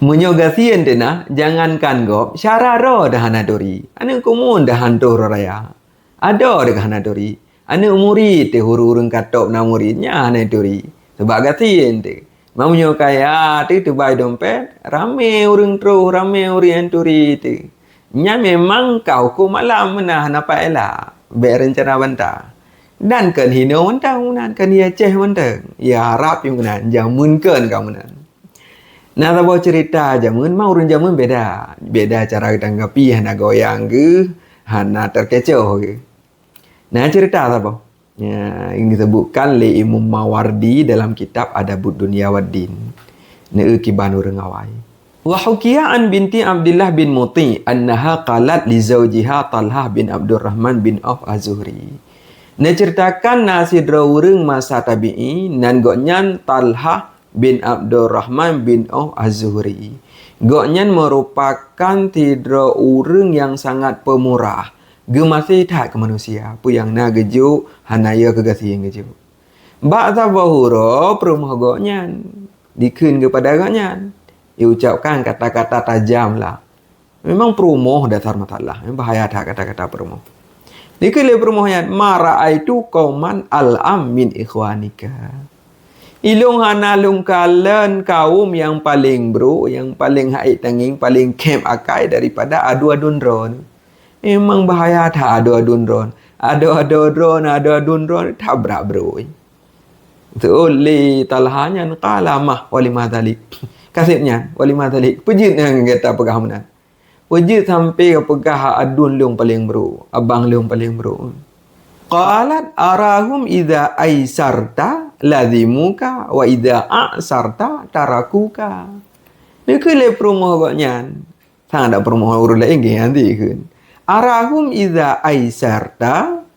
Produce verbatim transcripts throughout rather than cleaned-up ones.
Meunyoe gasien teuh na, jangankan gob, syara droe dah hana turi. Aneuk kumun dah han troh raya. Adoe dah hana turi. Aneuk murit teuh ureuëng-ureuëng ka top na murit nyan hana turi. Sabab gasien teuh. Meunyoe kaya teuh teubai dompet, ramé ureuëng troh, ramé ureuëng nyang turi teuh. Nyan memang ka huköm alam meunan hana paih ela. Bék reuncana banta. Dan kon hinoe mantong meunan, kon ya ceh mantong. Ya harab pih meunan, jameun kon ka meunan. Na saboh cerita jameun, ma ureuëng jameun beda. Beda cara geutanggapi, hana goyang geuh, hana terkecoh geuh. Na cerita saboh. Ya, ini disebutkan lé Imam Mawardi dalam kitab Adabud Dunya Waddin. Neu kiban ureuëng awai. Wa hukiya an binti Abdullah bin Muti annaha qalat li zaujiha Talhah bin Abdurrahman bin Auf Az-Zuhri. Neuceritakan na sidroe ureuëng masa tabi'i nan gobnyan Talhah bin Abdurrahman bin Auf Az-Zuhri. Gobnyan merupakan sidroe ureuëng nyang sangat peumurah, geumaséh that keu manusia, peue nyang na geujok, hana yo keu gasien geujok. Bak saboh uroe peurumoh gobnyan dikheun keupada gobnyan, diucapkan kata-kata tajam lah. Memang peurumoh dasar masalah, memang bahaya that kata-kata peurumoh. Dikheun lé peurumoh nyan, "Ma ra'aitu qauman al'am min ikhwanika." Ilôn hana lôn kalon kaum nyang paleng brok, nyang paleng hait tangieng, paleng khém akai daripada aduen-aduen droeneuh. Memang bahaya that aduen-aduen droeneuh. Aduen-aduen droeneuh, aduen-aduen droeneuh that brat brok. Teuôt lé Talha nyan, qala mah, "Wa lima dzalik?" Kaseb nyan, "Wa lima dzalik?" Peue jeuet nyang gata peugah meunan? Peue jeuet sampoe kapeugah aduen lôn paleng brok, abang lôn paleng brok? Qalat, "Arahum idza aisarta lazimuka wa idza a'sarta tarakuka." Neukheun lé peurumoh gobnyan, sang dak peurumoh ureuëng laén geuh nyan dikheun. "Arahum idza aisarta,"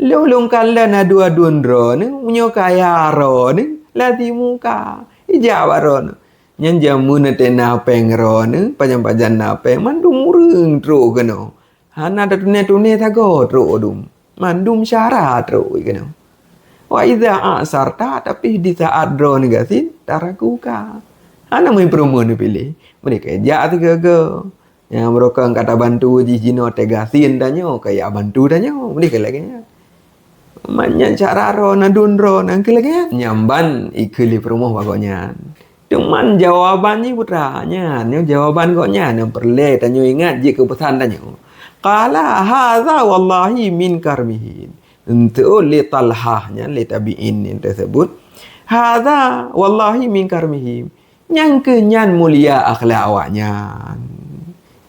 lôn, lôn kalon aduen-aduen droeneuh, meunyoe kaya droeneuh, lazimuka, ijak bak droeneuh. Nyan jameun teuh na péng droeneuh, pajan-pajan na péng, mandum ureuëng trok keunoe. Hana tatuné-tuné sagoe trok dum. Mandum syara trok keunoe. Wa idza a'sarta, tapi di saat droeneuh gasien, tarakuka. Hana meupeureumeun neupiléh. Meunyoe kajak sigoe-goe. Nyang meurokon ka tabantu jih jinoe teugasien tanyoe, kajak bantu tanyoe. Meunyoe keu lagée nyan. Manyan cara droe, na dun droe, nyang keu lagée nyan. Nyang ban ikheun lé peurumoh bak gobnyan. Teuma jawaban jih putra nyan, nyoe jawaban gobnyan nyang peureulée tanyoe ingat jeuet keu peusan tanyoe. Qala, "Hadza wallahi min karmihim." Enteuk lé Talhah nyan, lé tabi'in nyang teuseubut. "Hadza wallahi min karmihim." Nyang keuh nyan mulia akhlak awaknyan.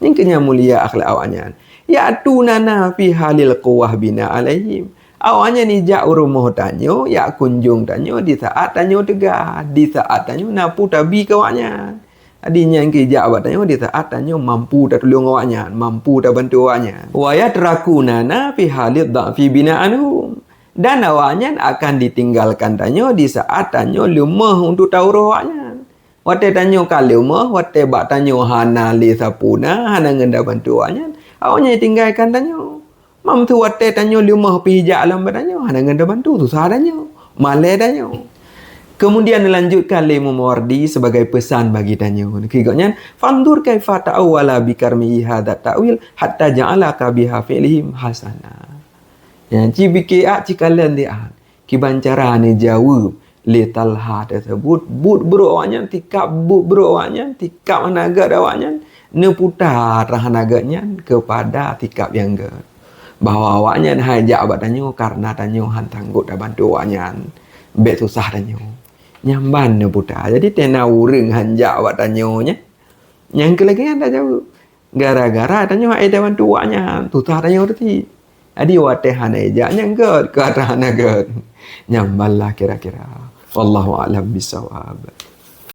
Nyang keuh nyan mulia akhlak awaknyan. Ya'tunana fi halil quwwah bina alaihim. Awaknyan ijak u rumoh tanyoe, jak kunjong tanyoe di saat tanyoe teuga, di saat tanyoe na peue tabi keu awaknyan. Jadi nyang keuh ijak bak tanyoe di saat tanyoe mampu tatulông awaknyan, mampu tabantu awaknyan. Wa yatrakunana fi halid dha'fi bina anhum. Dan awaknyan akan ditinggalkan tanyoe di saat tanyoe leumoh untuk tauroh awaknyan. Watée tanyoe ka leumoh, watée bak tanyoe hana lé sapeue na, hana ngon tabantu awaknyan, awaknyan tinggai kan tanyoe. Mam tu watée tanyoe leumoh pih jak lam bak tanyoe, hana ngon tabantu, susah tanyoe, malée tanyoe. Kemudian dilanjutkan lé Imam Mawardi sebagai pesan bagi tanyoe. Keu gobnyan, "Fanzur kaifa ta'awwala bi karmihi hadza ta'wil hatta ja'ala qabiha fi'lihim hasana." Nyan, ci bike ak, ci kalon di ak. Kiban cara neujaweueb lé Talha teuseubut, buet brok awaknyan, sikab buet brok awaknyan, sikab hana gét awaknyan, neuputa rhah hana gét nyan keupada sikab nyang gét. Bahwa awaknyan hai jak bak tanyoe kareuna tanyoe han sanggob tabantu awaknyan. Bék susah tanyoe. Nyan ban neuputa. Jadi, tena ureuëng han jak bak tanyoe nyan, nyang keu lagée nyan tajaweueb. Gara-gara tanyoe hana tabantu awaknyan, susah tanyoe teutiek. Jadi watée hana ijak nyan gét, keu atra hana gét. Nyan ban lah kira-kira. Wallahu a'lam bissawab.